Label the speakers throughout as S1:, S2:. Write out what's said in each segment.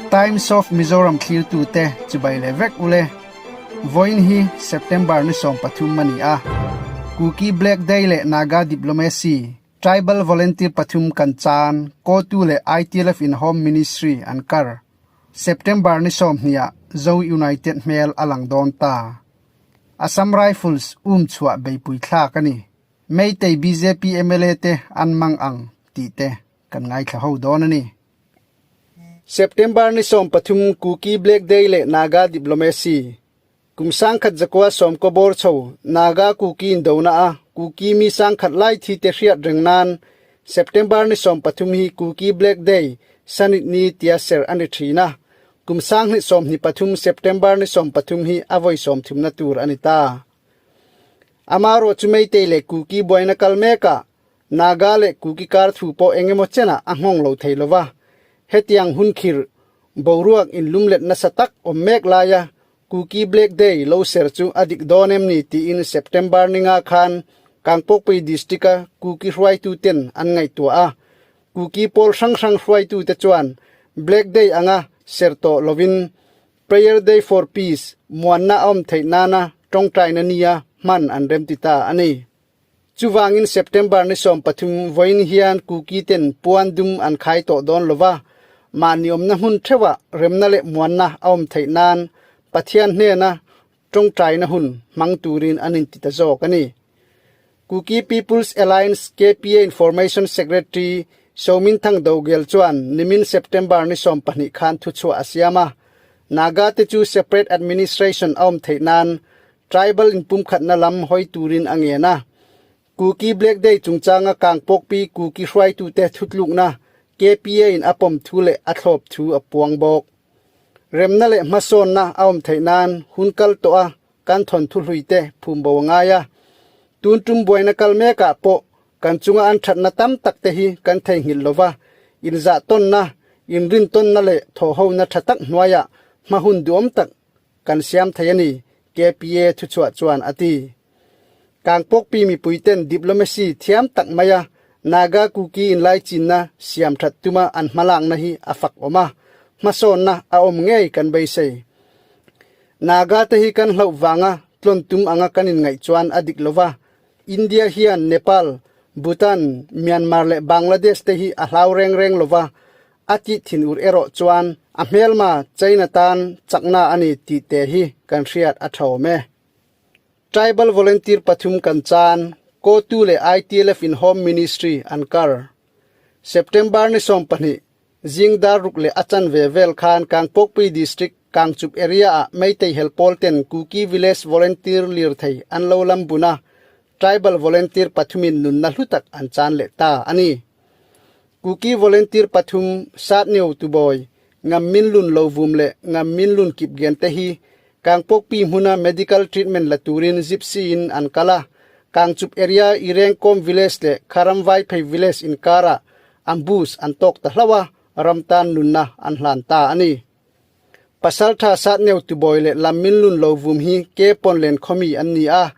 S1: Times of Mizoram thlirtute chibai leh vek ule. Vawiin hi September ni 13 a ni a. Kuki Black Day leh Naga Diplomacy, Tribal Volunteer pathum kan chan, Kotu leh ITLF in Home Ministry an kar. September ni 20 ah Zo United hmel a lang dawn ta. Assam Rifles um chhuah beipui thlak a ni. Meitei bjp mla te an mang ang tih te kan ngaithla ho dawn a ni. September ni 13 Kuki Black Day leh Naga Diplomacy Kum sangkhat zakua sawmkaw bawr chho Naga Kuki indona a Kuki mi sangkhat lai thi te hriat reng nan September ni 13 hi Kuki Black Day Sanit ni tia ser a ni thin a. Kum sanghnih 23 September ni 13 hi a vawi 30 na tur a ni ta. Amarawh chu Meitei leh Kuki buaina kal mekah Naga leh Kuki kar thu pawh engemaw chenah a nghawng lo thei lova. Hetiang hun khirh boruak inlumlet nasa tak awm mek laia Kuki Black Day lo ser chu a dik dawn em ni tiin September ninga khan Kangpokpui District-a Kuki hruaituten an ngaihtuah a. Kuki pawl hrang hrang hruaitute chuan Black Day anga ser tawh lovin Prayer Day for Peace, muanna a awm theih nana tawngtaina nia hman an remti ta a ni. Chuvangin September ni 13 vawiin hian Kuki ten puan dum an khai tawh dawn lova, mahni awmna hmun theuhah remna leh muanna a awm theih nan Pathian hnena tawngtaina hun hmang turin an inti ta zawk a ni. Kuki People's Alliance KPA Information Secretary Sominthang Dogel chuan nimin September ni 12 khan thuchhuah a siam a, Naga te chu separate administration a awm theih nan tribal inpumkhatna lam hawi turin a ngen a. Kuki Black Day chungchanga Kangpokpi Kuki hruaitute thutlukna KPA in a pawm thu leh a thlawp thu a puang bawk. Remna leh hmasawnna a awm theih nan hun kal tawh a kan thawnthu hluite phum bo a ngai a. Tun tum buaina kal mekah pawh kan chunga an thatna tam tak te hi kan theihnghilh lova, inzah tawnna, inrintawnna leh thawhhona tha tak hnuaiah hma hun duhawm tak kan siam thei a ni, KPA thuchhuah chuan a ti. Kangpokpi mipuiten diplomacy thiam tak maia Naga Kuki inlaichinna siam that tuma an hmalakna hi a fak awm a, hmasawnna a awm ngei kan beisei. Naga te hi kan hlauh vanga tlawn tum anga kan inngaih chuan a dik lova, India hian Nepal, Bhutan, Myanmar leh Bangladesh te hi a hlau reng reng lova, a tih thin ur erawh chuan a hmelma China tan chakna a ni tih te hi kan hriat a tha awm e. Tribal Volunteer pathum kan chan, Kotu leh ITLF in Home Ministry an kar. September ni 12, zing dar ruk leh a chanve vel khan Kangpokpui District, Kangchup area ah Meitei helpawl ten Kuki Village Volunteer lirthei an lo lam bun a, Tribal Volunteer pathumin nunna hlu tak an chan leh ta a ni. Kuki Volunteer pathum Sat Neo Tubawi, Ngam Min Lun Lo Vum leh Ngam Min Lun Kip Gen te hi Kangpokpi hmuna medical treatment la turin Gypsy in an kal a, Kangchup area Irengkawm Village leh Kharamvaiphei Village inkarah ambush an tawk ta hlauh a, ram tan nunna an hlan ta a ni. Pasaltha Satneu Tubawi leh Lam Min Lun Lo Vum hi Ke Pawnlen khawmi an ni a,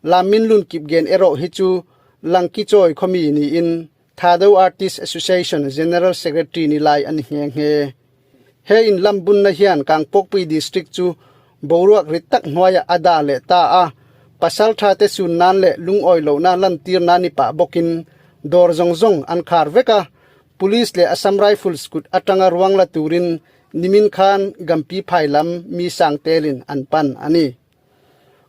S1: Lam Min Lun Kip Gen erawh hi chu Langkichawi khawmi niin Thado Artist Association General Secretary ni lai a ni nghe nghe. He in lam bunna hian Kangpokpui District chu boruak rit tak hnuaiah a dah leh ta a, pasaltha te sun nan leh lungawi lohna lantir nan ni pah bawkin dawr zawng zawng an khar vek a, Police leh Assam Rifles kut atanga ruang la turin nimin khan Gampi phai lam mi sang telin an pan a ni.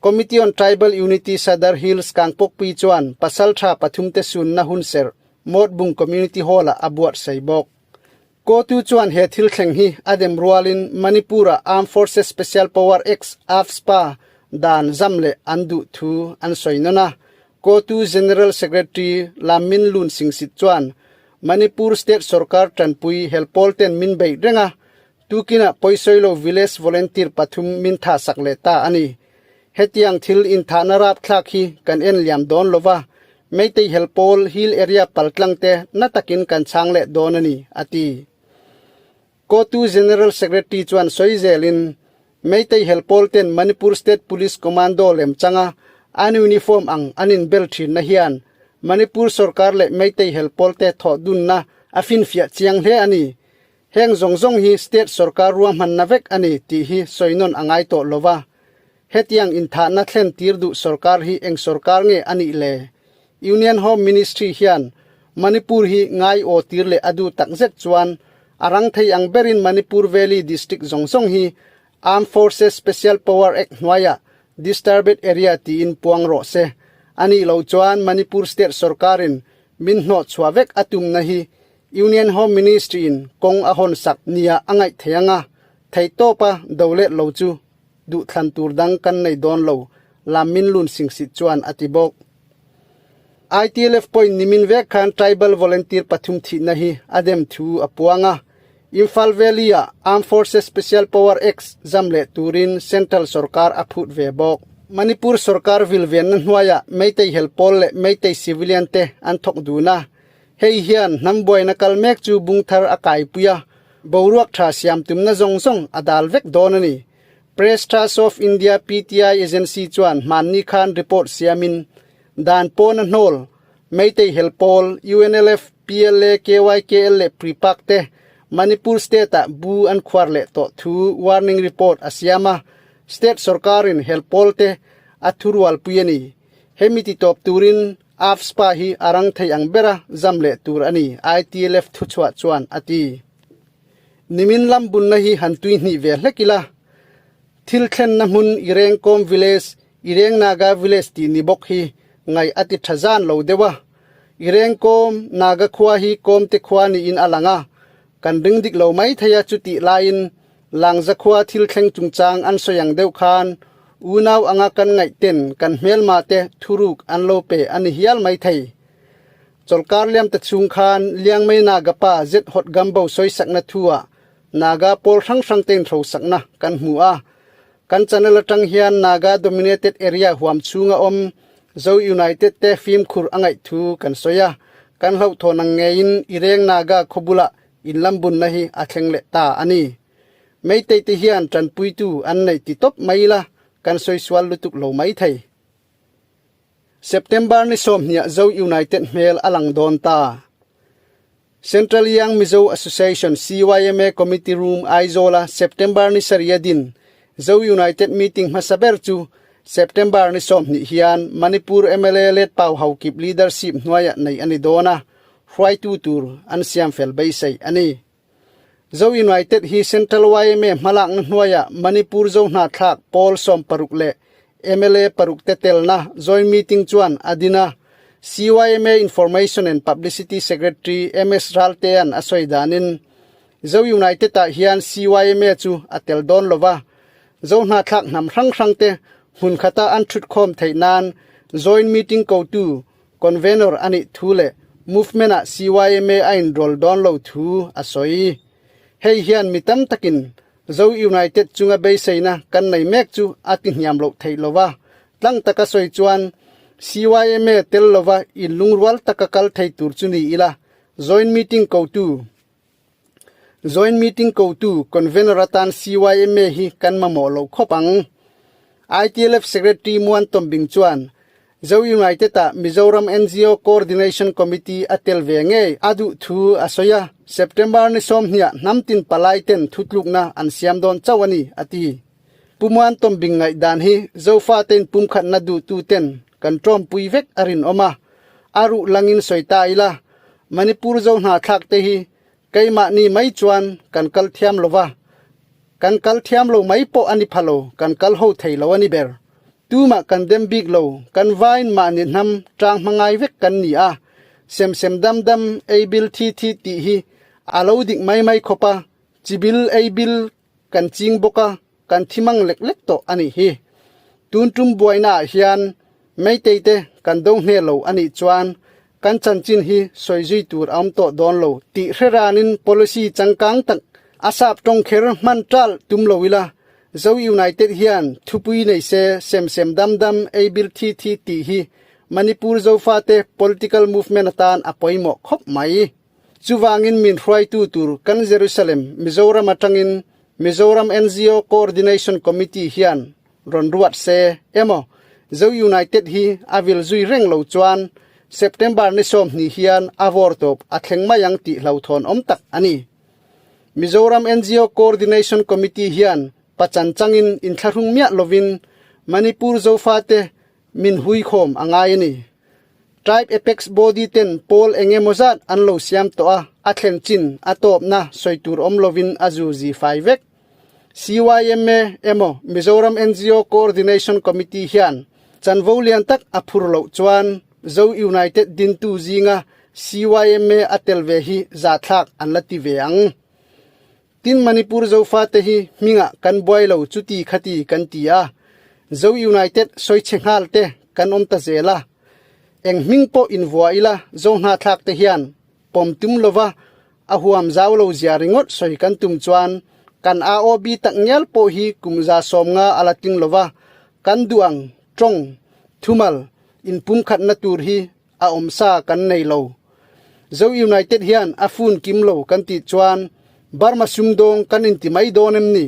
S1: Committee on Tribal Unity Sadar Hills Kangpokpui chuan pasaltha pathumte sunna hunserh Mawtbung Community Hall-ah a buatsaih bawk. Kotu chuan he thil thleng hi a dem rualin Manipur-a Armed Forces Special Power X, AFSPA, dan zam leh an duh thu an sawi nawn a. Kotu General Secretary Lam Min Lun Singsit chuan Manipur State sorkar tanpui helpawl ten min beih reng a, tukinah pawisawilo village volunteer pathum min thahsak leh ta a ni. Hetiang thil inthahna rapthlak hi kan en liam dawn lova, Meitei helpawl hill area paltlang te na takin kan chhang leh dawn a ni, a ti. Kotu General Secretary chuan sawi zelin, Meitei helpawl ten Manipur State Police Commando lem changa an uniform ang an inbel thinna hian Manipur sorkar leh Meitei helpawl te thawh dunna a finfiah chiang hle a ni. Heng zawng zawng hi state sorkar ruahmanna vek a ni tih hi sawi nawn a ngai tawh lo va. Hetiang inthahna thlen tir duh sorkar hi eng sorkar nge a nih le? Union Home Ministry hian Manipur hi ngai aw tir leh a duh takzet chuan a rang thei ang berin Manipur Valley District zawng zawng hi Armed Forces Special Power Act hnuaiah Disturbed Area tiin puang rawh se. A nih loh chuan Manipur State sorkarin min hnawhchhuah vek a tumna hi Union Home Ministry in kawng a hawn sak nia a ngaih thei ang a, theihtawpa do let lo chu duhthlan tur dang kan nei dawn lo, Lam Min Lun Singsit chuan a ti bawk. ITLF point nimin vek khan Tribal Volunteer pathum thihna hi a dem thu a puang a, Imphal Valley-ah Armed Forces Special Power Acts zam leh turin Central sorkar a phut ve bawk. Manipur sorkar vilvenna hnuaiah Meitei helpawl leh Meitei civilian te an thawk dun a, hei hian hnam buaina kal mek chu bung thar a kaipui a, boruak tha siam tumna zawng zawng a dal vek dawn a ni. Press Trust of India, PTI, agency chuan hmanni khan report siamin dan pawna hnawl, Meitei helpawl, UNLF, PLA, KYKL leh Prepak te Manipur state-ah bu an khuar leh tawh thu warning report a siam a, state sorkarin helpawl te a thurualpui a ni. Hemi titawp turin AFSPA hi a rang thei ang bera zam leh tur a ni, ITLF thuchhuah chuan a ti. Nimin lam bunna hi han tui hnih ve hlek ila, thil thlenna hmun Irengkawm Village, Ireng Naga Village tih ni bawk hi ngaih a ti tha zan lo deuh a. Irengkawm Naga khua hi Kawmte khua niin a lang a, kan ring dik lo mai thei a chutih laiin Langza khua thil thleng chungchang an sawi ang deuh khan unau anga kan ngaih ten kan hmelma te thuruk an lo pe a ni hial mai thei. Chawlhkar liamte chhung khan Liangmei Naga pa Zet Hot Gambo sawisakna thu-ah Naga pawl hrang hrang tein hrosakna kan hmu a. Kan channel atang hian Naga Dominated Area huam chhunga awm Zo United te fimkhur a ngaih thu kan sawi a. Kan hlauhthawn ang ngeiin Ireng Naga khaw bulah inlambunna hi a thleng leh ta a ni. Meitei te hian tanpuitu an neih ti tawp mai ila kan sawi sual lutuk lo mai thei. September ni sawmhniah Zo United hmel a lang dawn ta. Central Young Mizo Association, CYMA, Committee Room, Aizawl-a September ni sarih a din Zo United meeting hmasa ber chu September ni 20 hian Manipur mla Letpau Haokip leadership hnuaiah neih a ni dawn a, hruaitu tur an siam fel beisei a ni. Zo United hi Central yma hmalakna hnuaiah Manipur Zo hnahthlak pawl 16 leh mla paruk te telna joint meeting chuan a din a. CYMA Information and Publicity Secretary MS Raltea'n a sawi danin, Zo United-ah hian CYMA chu a tel dawn lo va, Zo hnahthlak hnam hrang hrangte hmun khata an thutkhawm theih nan joint meeting kotu Convenor a nih thu leh movement-ah CYMA a inrawl dawn lo thu a sawi. Hei hian mi tam takin Zo United chunga beiseina kan nei mek chu a ti hniam loh theih lo va, tlang taka sawi chuan CYMA tel lova inlungrual taka kal thei tur chu ni ila, joint meeting kotu Joint meeting kotu convener atan CYMA hi kan mamawh loh khawp ang. ITLF Secretary Muan Tombing chuan Zo United-ah Mizoram NGO Coordination Committee a tel ve ngei a duh thu a sawi a, September ni 20 hnam tin palai ten thutlukna an siam dawn chauh a ni, a ti. Pu Muan Tombing ngaihdan hi Zofa ten pumkhatna duhtu ten kan tawmpui vek a rinawm a, a ruh langin sawi ta ila, Manipur zo hna thlak te hi keimahni mai chuan kan kal thiam lo va, kan kal thiam lo mai pawh a ni pha lo, kan kal ho thei lo a ni ber. Tumah kan dem bik lo, kan vain mahni hnam tang hmangai vek kan ni a, sem sem dam dam ei bil thi thi tih hi a lo dik mai mai khawp a, chibil ei bil kan ching bawk a, kan thi mang lek lek tawh a nih hi. Tun tum buaina ah hian Meitei te kan do hne lo a nih chuan kan chanchin hi sawi zui tur a awm tawh dawn lo tih hre ranin policy changkang tak a sap tawng kher hman tal tum lo ila, Zo United hian thupui nei se sem sem dam dam ei bil thi thi tih hi Manipur Zofate political movement atan a pawimawh khawp mai. Chuvangin min hruaitu tur kan Jerusalem, Mizoram atangin Mizoram NGO Coordination Committee hian rawn ruat se emaw Zo United hi a vil zui reng lo chuan September ni 20 hian a vawr tawp a thleng mai ang tih hlauhthawn awm tak a ni. Mizoram ngo Coordination Committee hian pachan changin inthlahrung miah lovin Manipur Zofate min huikhawm a ngai a ni. Tribe Apex Body ten pawl eng emaw zat an lo siam tawh a, a thlen chin a tawpna sawi tur awm lovin a zu zi fai vek. CYMA emaw Mizoram ngo Coordination Committee hian chanvo lian tak a phur loh chuan Zo United dintu zinga CYMA a tel ve hi zahthlak an la ti ve ang. Tin Manipur Zofate hi hmingah kan buai lo chuti khati kan ti a, Zo United sawichhe nghal te kan awm ta zel a. Eng hming pawh invuah ila Zo hnahthlak te hian pawm tum lova a huam zau lo zia ringawt sawi kan tum chuan kan AOB tak ngial pawh hi kum 150 a la tling lova, kan duh ang tawng, thumal, inpumkhatna tur hi a awmsa kan nei lo. Zo United hian a fun kim lo kan tih chuan Burma sumdawng kan inti mai dawn em ni?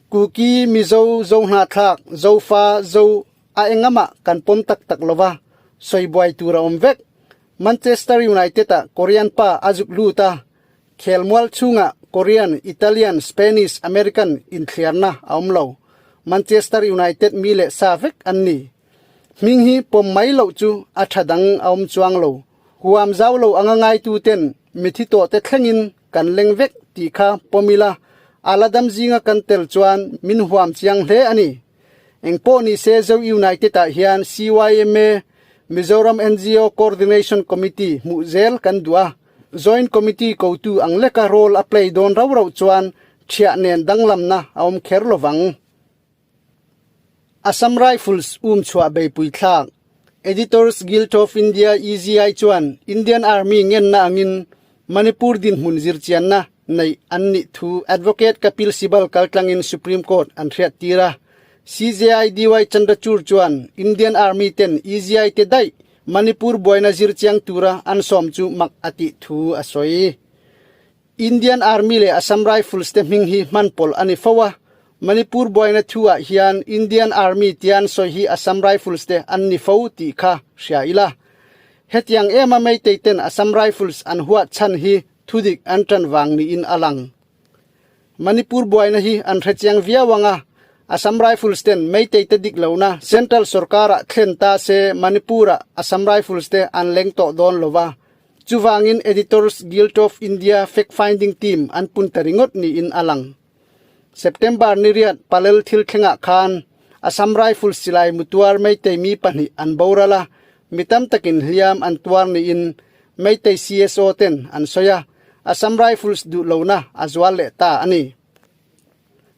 S1: Kuki, Mizo, Zo hnahthlak, Zofa, Zo a engamah kan pawm tak tak lova, sawi buai tur a awm vek. Manchester United-ah Korean pa a zuk lut a, khelmual chhungah Korean, Italian, Spanish, American inthliarna a awm lo. Manchester United mi leh sa vek an ni. Hming hi pawm mai loh chu a tha dang a awm chuang lo. Huam zau lo anga ngaituten mithi tawhte thlengin kan leng vek tih kha pawm ila, a la dam zinga kan tel chuan min huam chiang hle a ni. Engpawh ni se Zo United ah hian CYMA, Mizoram ngo Coordination Committee hmuh zel kan duh a, Joint Committee kotu ang leka role a play dawn rau rauh chuan thiah nen danglamna a awm kher lovang. Assam Rifles um chhuah beipui thlak Editors Guild of India, EGI, chuan Indian Army ngenna angin Manipur dinhmun zirchianna neih an nih thu Advocate Kapil Sibal kaltlangin Supreme Court an hriattir a. CJI DY Chandrachud chuan Indian Army ten EGI te daih Manipur buaina zirchiang tura an sawm chu mak a tih thu a sawi. Indian Army leh Assam Rifles te hming hi hman pawlh a ni fo a, Manipur buaina thu ah hian Indian Army tian sawi hi Assam Rifles te an ni fo tih kha hria ila. Hetiang ema Meitei ten Assam Rifles an huah chhan hi thudik an tan vang niin a lang. Manipur buaina hi an hrechiang viau ang a, Assam Rifles ten Meitei te dik lohna Central sorkarah thlen ta se Manipur-ah Assam Rifles te an leng tawh dawn lo va, chuvangin Editors Guild of India Fact Finding Team an pun ta ringawt niin a lang. September ni riat Palel thil thlengah khan Assam Rifles silai mutuar Meitei mi pahnih an boral a, mi tam takin hliam an tuar niin Meitei CSO ten an sawi a, Assam Rifles duh lohna a zual leh ta a ni.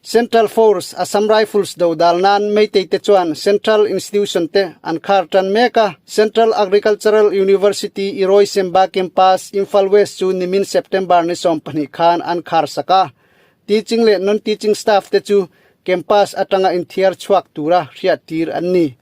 S1: Central Force, Assam Rifles do dal nan Meitei te chuan Central Institution te an khar tan mek a, Central Agricultural University Iroisemba Campus, Imphal West chu nimin September ni 12 khan an khar sak a, Teaching leh non-teaching staff te chu campus atanga inthiar chhuak tura hriattir an ni.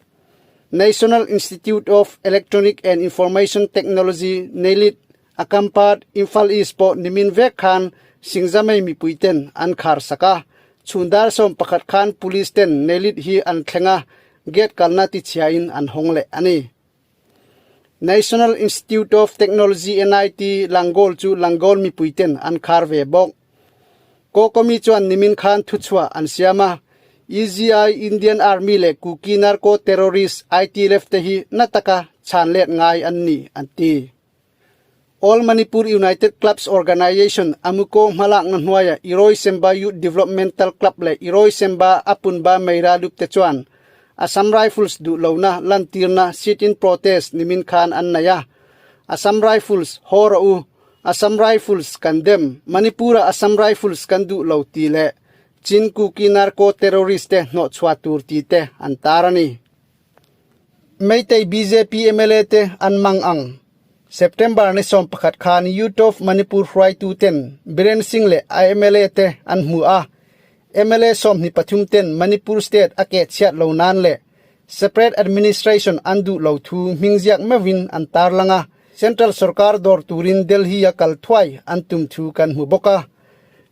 S1: National Institute of Electronic and Information Technology, NELIT, a campus Imphal East pawh nimin vek khan Singzamei mipui ten an khar sak a. Chhun dar 11 khan police ten NELIT hi an thleng a, gate kalna tichhiain an hawng leh a ni. National Institute of Technology, NIT, Langol chu Langol mipui ten an khar ve bawk. Kokomi chuan nimin khan thuchhuah an siam a, EGI, Indian Army leh Kuki Narco Terrorist ITLF te hi na taka chhan let ngai an ni an ti. All Manipur United Clubs Organisation, AMUCO, hmalakna hnuaia Iroisemba Youth Developmental Club leh Iroisemba Apunba Meira Lup te chuan Assam Rifles duh lohna lantirna sit-in protest nimin khan an nei a. Assam Rifles haw rawh u, Assam Rifles kan dem, Manipur-a Assam Rifles kan duh lo tih leh Chin Kuki Narco Terrorist te hnawhchhuah tur tih te an tar a ni. Meitei bjp mla te an mang ang. September ni 11 khan Youth of Manipur hruaitu ten Biren Singh leh a mla te an hmu a. Mla 23 ten Manipur state a keh chhiat lo nan leh separate administration an duh lo thu hmingziak meuhin an tarlang a. Central sorkar dawr turin Delhi a kal thuai an tum thu kan hmu bawk a.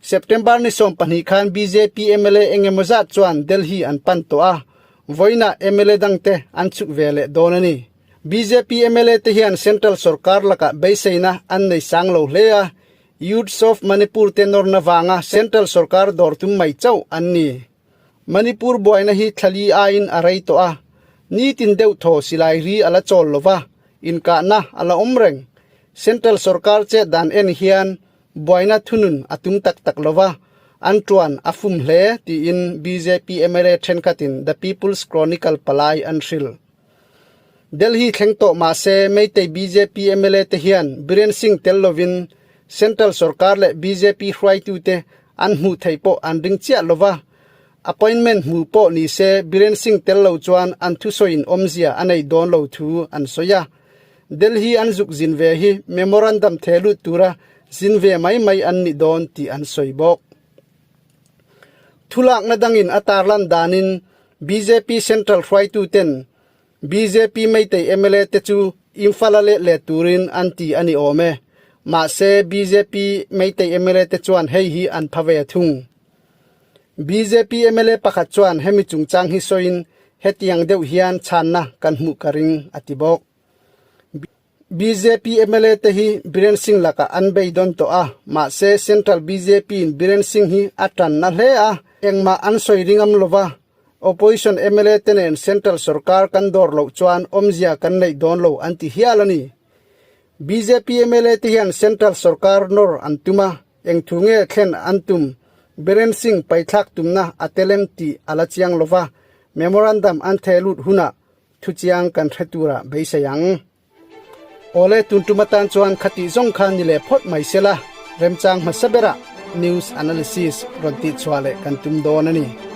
S1: September ni 12 khan bjp mla engemaw zat chuan Delhi an pan tawh a. Vawiinah mla dangte an chhuk ve leh dawn a ni. Bjp mla te hian Central sorkar lakah beiseina an nei sang lo hle a. Youths of Manipur te nawrna vanga Central sorkar dawr tum mai chauh an ni. Manipur buaina hi thlali aiin a rei tawh a, nitin deuh thaw silai ri a la chawl lo va, inkahna a la awm reng. Central sorkar chet dan en hian buaina thunun a tum tak tak lo va, an tuan a fum hle tiin bjp mla thenkhatin The People's Chronicle palai an hrilh. Delhi thleng tawh mah se Meitei bjp mla te hian Biren Singh tel lovin Central sorkar leh bjp hruaitute an hmuh theih pawh an ring chiah lo va, appointment hmu pawh ni se Biren Singh tel lo chuan an thusawiin awmzia a nei dawn lo thu an sawi a. Delhi an zuk zin ve hi memorandum the lut tura zin ve mai mai an ni dawn tih an sawi bawk. Thulakna dangin a tarlan danin bjp Central hruaituten bjp Meitei mla te chu Imphal a let let turin an ti a ni awm e. Mahse bjp Meitei mla te chuan hei hi an pha ve thung. Bjp mla pakhat chuan hemi chungchang hi sawiin hetiang deuh hian chhanna kan hmuh ka ring a ti bawk. Bjp mla te hi Biren Singh lakah an bei dawn tawh a, mahse Central bjp in Biren Singh hi a tanna hle a, engmah an sawi ringam lova, Opposition mla te nen Central sorkar kan dawr loh chuan awmzia kan neih dawn lo an ti hial a ni. Bjp mla te hian Central sorkar nawr an tum a, eng thu nge thlen an tum? Biren Singh paithlak tumna a tel em tih a la chiang lova, memorandum an theh lut hunah Thuchiang kan hre tura beisei ang. Awle tun tum atan chuan khatih zawng kha ni leh phawt mai sela, remchang hmasa berah news analysis rawn tihchhuah leh kan tum dawn a ni.